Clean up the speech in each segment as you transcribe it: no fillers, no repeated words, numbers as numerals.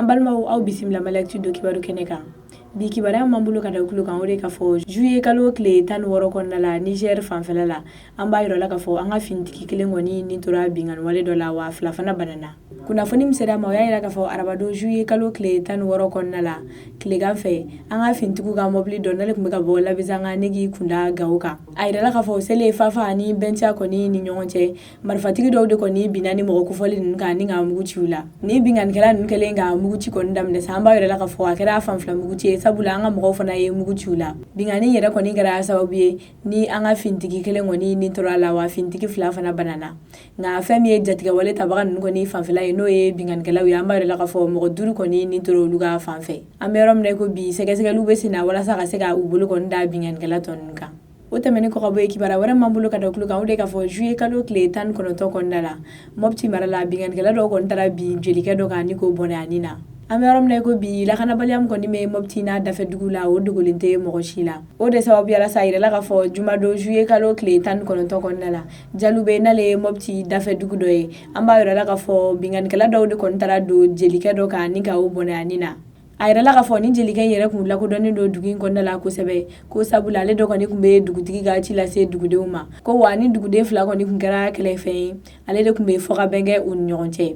An balimaw, aw bisimila Maliactu don kibaru kɛnɛ kan. Bi kibaruya m'an bolo ka da tulo kan, o de ka fɔ juillet kalo tile 16 kɔnɔna la, Niger fanfɛla la, an b'a yira la k'a fɔ an ka finitigi kelen kɔni ni tora binkanni dɔ la, wa fila fana banana. Kunnafoni min sera ma, o y'a yira k'a fɔ arabadon juillet kalo tile 16 kɔnɔna la, tilegan fɛ, an ka finitigiw ka mɔbili dɔ n'ale tun bɛ ka bɔ Labezanga ne k'i kunda Gawo kan. A yirala k'a fɔ selen Fafa ani Bɛntiya kɔni ni ɲɔgɔn cɛ, marifatigi dɔw de kɔni binna ni mɔgɔ kofɔli ninnu kan ni ka mugu ci u la. Ni binkannikɛla ninnu kɛlen ka mugu ci kɔni daminɛ sa, an b'a yira la k'a fɔ a kɛra fan fila mugu ci ye, sabula an ka mɔgɔw fana ye mugu ci u la. Binkanni yɛrɛ kɔni kɛra sababu ye ni an ka finitigi kelen kɔni ni tora a la, wa finitigi fila fana banana. Nka fɛn min ye jatigɛwale tabaga ninnu kɔni fanfɛla ye, n'o ye binkannikɛlaw ye, an b'a yira la k'a fɔ mɔgɔ duuru kɔni ni tora olu ka fan fɛ. An bɛ yɔrɔ min na i ko bi, sɛgɛsɛgɛliw bɛ sen na walasa ka se ka u bolo kɔni da binkannikɛla tɔ ninnu kan. O tɛmɛnen kɔ ka bɔ yen, kibaruya wɛrɛ m'an bolo ka da tulo kan, o de k'a fɔ juillet kalo tile 19 kɔnɔna la, Mopti mara la, binkannikɛla dɔw kɔni taara bin jelikɛ dɔ kan ni k'o bɔnɛ a ni na. An bɛ yɔrɔ min na i ko bi, lakanabaliya min kɔni bɛ Mopti n'a dafɛ dugu la, o dogolen tɛ mɔgɔ si la. O de sababuya la sa, a yirala k'a fɔ jumadon juillet kalo tile 19 kɔnɔna la, Jalube, n'ale ye Mopti dafɛ dugu dɔ ye, an b'a yira la k'a fɔ binkannikɛla dɔw de kɔni taara don jelikɛ dɔ kan ni ka o bɔnɛ a ni na. A yirala k'a fɔ ni jelikɛ in yɛrɛ kun lakodɔnnen don dugu in kɔnɔna la kosɛbɛ, ko sabula ale dɔ kɔni tun bɛ dugutigi ka ci lase dugudenw ma, ko wa ni duguden fila kɔni tun kɛra kɛlɛfɛn ye, ale de tun bɛ fɔkabɛn kɛ u ni ɲɔgɔn cɛ.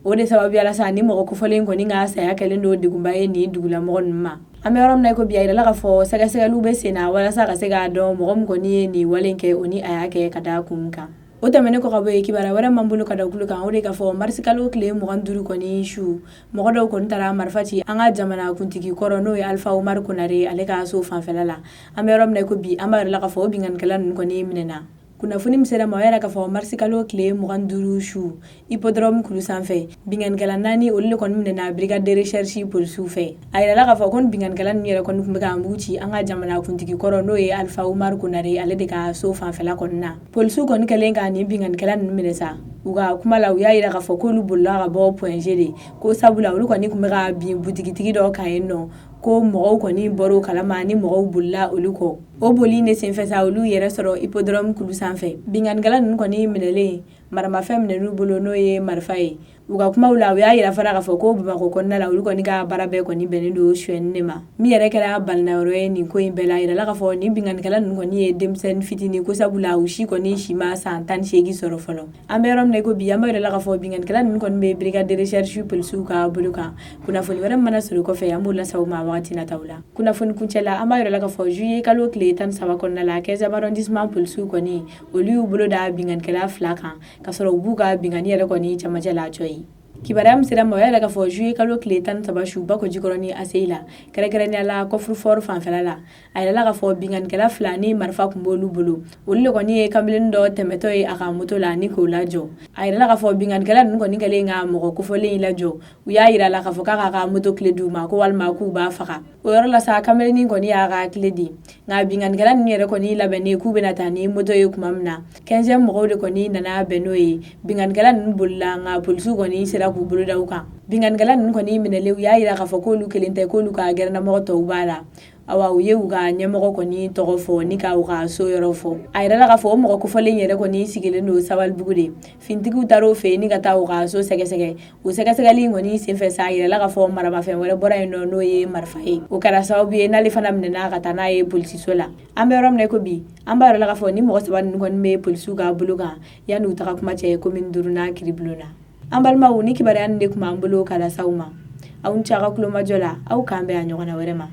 O de sababuya la sa, ni mɔgɔ kofɔlen kɔni ka saya kɛlen don degunba ye nin dugulamɔgɔ ninnu ma. An bɛ yɔrɔ min na i ko bi, a yirala k'a fɔ sɛgɛsɛgɛliw bɛ sen na walasa ka se k'a dɔn mɔgɔ min kɔni ye nin wale kɛ, o ni a y'a kɛ ka da kun kan. O tɛmɛnen kɔ ka bɔ yen, kibaruya wɛrɛ m'an bolo ka da tulo kan, o de k'a fɔ marisi kalo tile 25 kɔni su, mɔgɔ dɔw kɔni taara marifa ci an ka jamana kuntigi kɔrɔ, n'o ye Alpha Oumar Konaré, ale ka so fanfɛla la. An bɛ yɔrɔ min na i ko bi, an b'a yira la k'a fɔ o binkannikɛla ninnu kɔni minɛna. Kunnafoni min sera ma, o y'a yira k'a fɔ marisi kalo tile 25 su, Hippodrome kulu sanfɛ, binkannikɛla naani, olu de kɔni minɛna brigade de recherche polisiw fɛ. A yirala k'a fɔ ko ni binkannikɛla ninnu yɛrɛ kɔni tun bɛ ka mugu ci an ka jamana kuntigi kɔrɔ, n'o ye Alpha Oumar Konaré, ale de ka so fanfɛla kɔni na. Polisiw kɔni kɛlen ka nin binkannikɛla ninnu minɛ sa, u ka kuma la, u y'a yira k'a fɔ k'olu bolila ka bɔ Point G de, ko sabula olu kɔni tun bɛ ka bin butigitigi dɔ kan yen nɔ, ko mɔgɔw kɔni bɔr'o kalama ni mɔgɔw bolila olu kɔ. O boli de senfɛ sa, olu yɛrɛ sɔrɔ Hippodrome kulu sanfɛ. Binkannikɛla ninnu kɔni minɛlen, maramafɛn minɛn'u bolo, n'o ye marifa ye. U ka kumaw la, u y'a yira fana k'a fɔ ko Bamakɔ kɔnɔna la, olu kɔni ka baara bɛɛ kɔni bɛnnen don sonyɛni de ma. Min yɛrɛ kɛra balinayɔrɔ ye nin ko in bɛɛ la, a yirala k'a fɔ nin binkannikɛla ninnu kɔni ye denmisɛnnin fitinin, ko sabula u si kɔni si ma san 18 sɔrɔ fɔlɔ. An bɛ yɔrɔ min na i ko bi, an b'a yira la k'a fɔ binkannikɛla ninnu kɔni bɛ brigade de recherche polisiw ka bolo kan. Kunnafoni wɛrɛ mana sɔrɔ kɔfɛ, an b'o lase aw ma wagati nataw la. Kunnafoni kuncɛ la, an b'a yira la k'a fɔ juillet kalo tile 13 kɔnɔna la, 15e arrondissement polisiw kɔni, olu y'u bolo da binkannikɛla fila kan, ka sɔrɔ u b'u ka binkanni yɛrɛ kɔni camancɛ la cɔ ye. Kibaruya min sera ma, o y'a yira k'a fɔ juillet kalo tile 13 su, Bakɔjikɔrɔni ACI la, kɛrɛnkɛrɛnnenya la coffre-fort fanfɛla la, a yirala k'a fɔ binkannikɛla fila ni marifa tun b'olu bolo, olu de kɔni ye kamalen dɔ tɛmɛtɔ ye a ka moto la ni k'o lajɔ. A yirala k'a fɔ binkannikɛla ninnu kɔni kɛlen ka mɔgɔ kofɔlen in lajɔ, u y'a yira la k'a fɔ k'a k'a ka moto clé d'u ma, ko walima k'u b'a faga. O yɔrɔ la sa, kamalennin kɔni y'a ka clé di. Nka binkannikɛla ninnu yɛrɛ kɔni labɛnnen k'u bɛna taa ni moto ye tuma min na, 15e mɔgɔw de kɔni nana bɛn n'o ye. Binkannikɛla ninnu bolila, nka polisiw kɔni sera k'u bolo da u kan. Binkannikɛla ninnu kɔni minɛlen, u y'a yira k'a fɔ k'olu kelen tɛ, k'olu ka gɛrɛndamɔgɔ tɔw b'a la. Awa, u ye u ka ɲɛmɔgɔ kɔni tɔgɔ fɔ ni ka u ka so yɔrɔ fɔ. A yirala k'a fɔ o mɔgɔ kofɔlen yɛrɛ kɔni sigilen don Sabalibugu de. Finitigiw taara o fɛ yen ni ka taa u ka so sɛgɛsɛgɛ. O sɛgɛsɛgɛli in kɔni senfɛ sa, a yirala k'a fɔ maramafɛn wɛrɛ bɔra yen nɔ, n'o ye marifa ye. O kɛra sababu ye n'ale fana minɛna ka taa n'a ye polisiso la. An bɛ yɔrɔ min na i ko bi, an b'a yira la k'a fɔ ni mɔgɔ saba ninnu kɔni bɛ polisiw ka bolo kan yanni u taga kuma cɛ commune duurunan kiiribulon na. An balimaw, ni kibaruya nin de tun b'an bolo ka lase aw ma. Aw ni ce aw ka kulomajɔ la. Aw k'an bɛn a ɲɔgɔnna wɛrɛ ma.